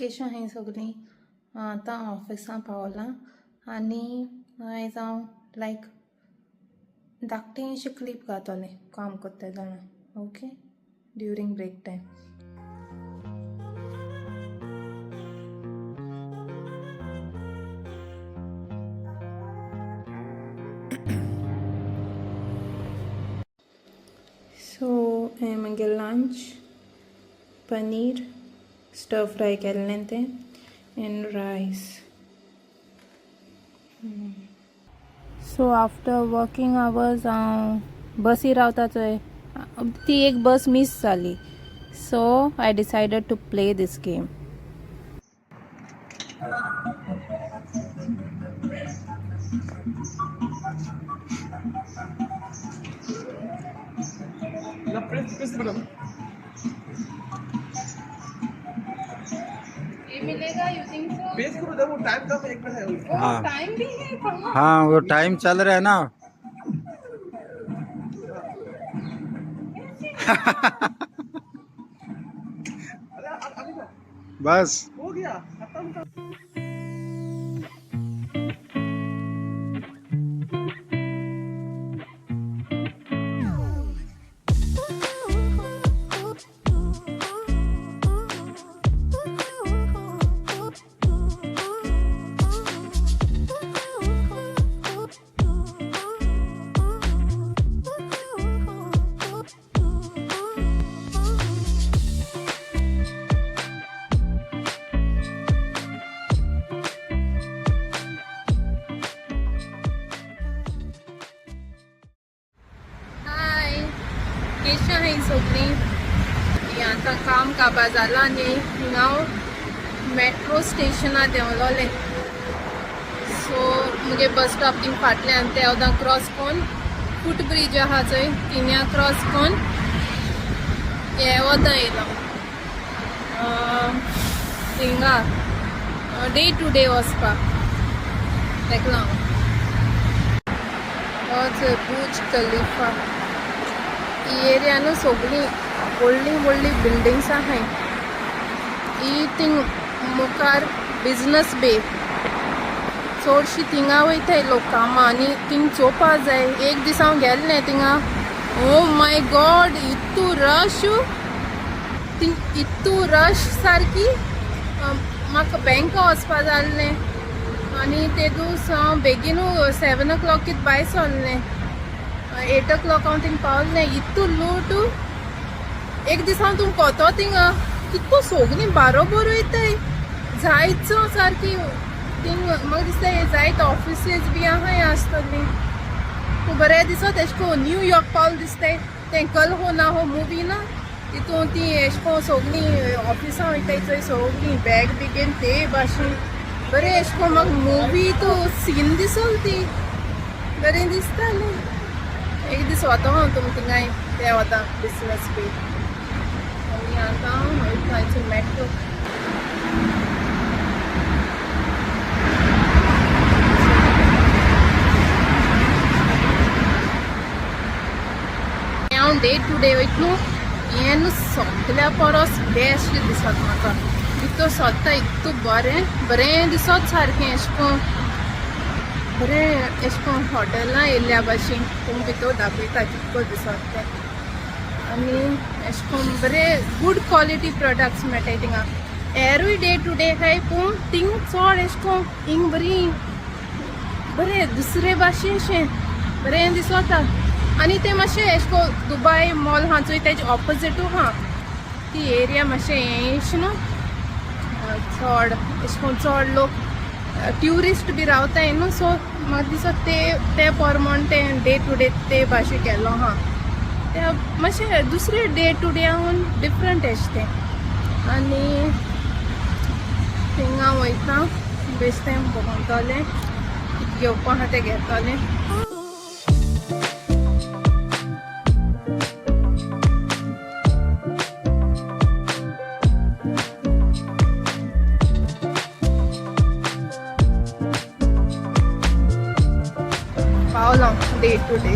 केश आहाय सगळीं. आतां ऑफिसां पावलां आनी आयज हांव लायक धाकटें क्लिप घातलें काम करता जाणा. Okay, during break time. So हें मागीर लंच पनीर स्टर फ्राय केल्लें तें and rice. So after working hours हांव बसी रावता चोय, ती एक बस मीस जाली. So I decided to play this game. ये मिलेगा you think so? Base करो जब वो टाइम कम एक मिनट है। हाँ। टाइम भी है कहाँ? हाँ, वो टाइम चल रहा है ना। अरे अभी क्या बस हो गया, खत्म कर। हाय, केश आहाय सगळीं. आतां काम काबार जालां आनी हिंगा हांव मेट्रो स्टेशनार देंवलोलें. सो मुगे बस स्टॉप थिंग फाटल्यान ते वदां क्रॉस कोन्न फूट ब्रीज आहा चोय, थिंगा क्रॉस कोन्न हे वदां येयलो थिंगा डे टू डे वचपाक तेका लागून. होच बुर्ज खलिफा. ही एरिया न्हू सगळीं व्हडलीं व्हडलीं बिल्डिंग्स आहाय. ही थिंग मुखार बिजनस बे, चडशी थिंगा वयताय लोक कामां आनी थिंग चोवपा जाय. एक दीस हांव गेल्लें थिंगा, ओ my God, इतू रश थिंग, इतू रश सारकी. म्हाका बँका वचपा जाल्लें आनी ते दीस हांव बेगीनू 7 ओ क्लॉक कित भायर सरलें, 8 ओ क्लॉक हांव थिंग पावलें. इतू लूट. एक दीस हांव तुमकां कोतो थिंगा कितको सोगलीं बारोबर वयताय जायच सारकी थिंग. म्हाका दिसता हे जायत ऑफिसीस बी आहाय आसतली. पूण बरें दिसत एशें कोन्न न्यूयॉर्क पावल दिसताय. तें कल हो ना हो मुवी ना, तितून ती एशें कोन्न सोगलीं ऑफिसां वयताय चोय, सोगलीं बॅग बी घेवन ते भाशेन बरें एशें कोन्न म्हाका मुवी तो सीन दिसल ती बरें दिसतालें. एक दीस वता हांव तुम थिंगाय ते वता बिजनस बी. आनी आतां वयता हांयसून मेट्रो. हांव डे टू डे वयता न्हू, हें न्हू सगल्या परस बेस्ट दिसत म्हाका. भितर सोदता इतू बरें बरें दिसत सारकें एशें कोन्न बरें एशें कोन्न हॉटेलां येयल्ल्या भाशेन. तुमकां भितर दाखयता कितको दिसत तें. आनी एशें कोन्न बरे गूड क्वॉलिटी प्रोडक्ट्स मेळटाय थिंगा. एरूय डे टू डे हाय, पूण थिंग चड एशें कोन्न हिंग बरी बरें दुसरे भाशेन शें बरें दिसता. आनी तें मातशें एशें कोन्न दुबाय मॉल आहा चोय, तेजे ऑपोजिटू आहा ती एरिया. मातशें हें न्हू चड एशें कोन्न चड लोक ट्युरिस्ट बी रावताय न्हू. सो म्हाका दिसता ते ते प्रमाण तें डे टू डे ते भाशेन केल्लो आहा. ते मातशें दुसरे डे टू डे हांव डिफरंट एशें तें. आनी थिंगा वयता बेश्टें भोंवतलें, कितें घेवपा आहा तें घेतलें. पावलो डे टू डे.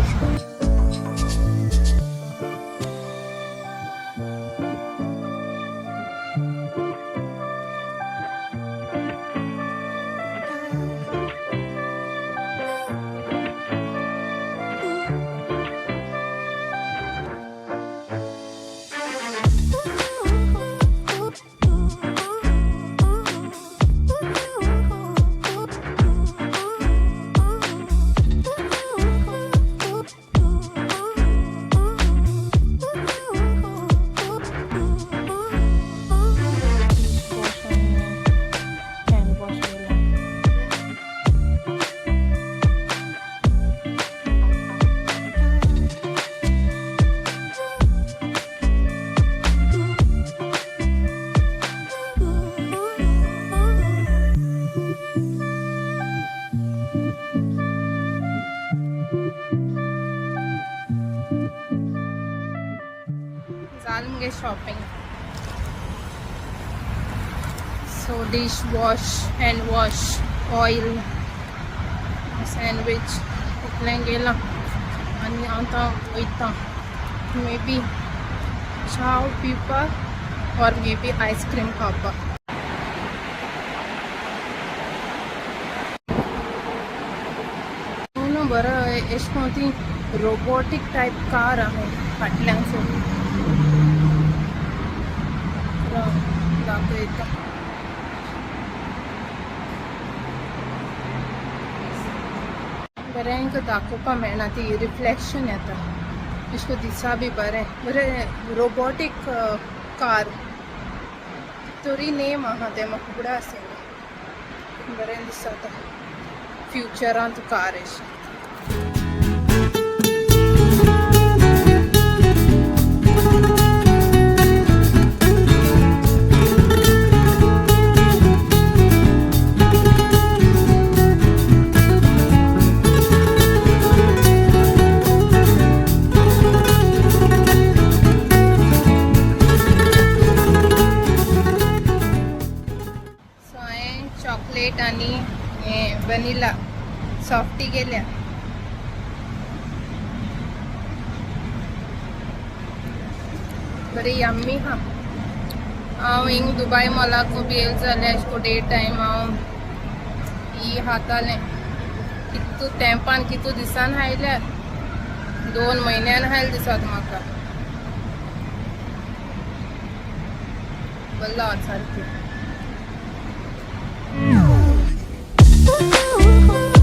मुगे shopping. So dish wash, hand wash, oil, sandwich इतलें गेलां आनी आतां वयता मे बी चाव पिवपाक or may be ice cream खावपाक. न्हू बरो एशें कोन्न ती रोबोटीक टायप कार आहा फाटल्यान सो दाखयता. बरें दाखोवपा मेळना, ती रिफ्लेक्शन येता अशें करून दिसा बी बरें बरें रोबोटीक कार तरी नेम आहा तें म्हाका फुडें आशिल्लें. बरें दिसता फ्युचरांत कार अशें. सो हांवें चॉकलेट आनी हें वनिला सॉफ्टी केल्या. बरी यम्मी हा. हांव हिंग दुबाय मॉलाक बी येयलें जाल्यार अशें करून डे टायम हांव ही खातालें. कितू तेंपान कितू दिसान आयल्यार, 2 म्हयन्यान आयले दिसता म्हाका. बल्ला सारकी. Ooh.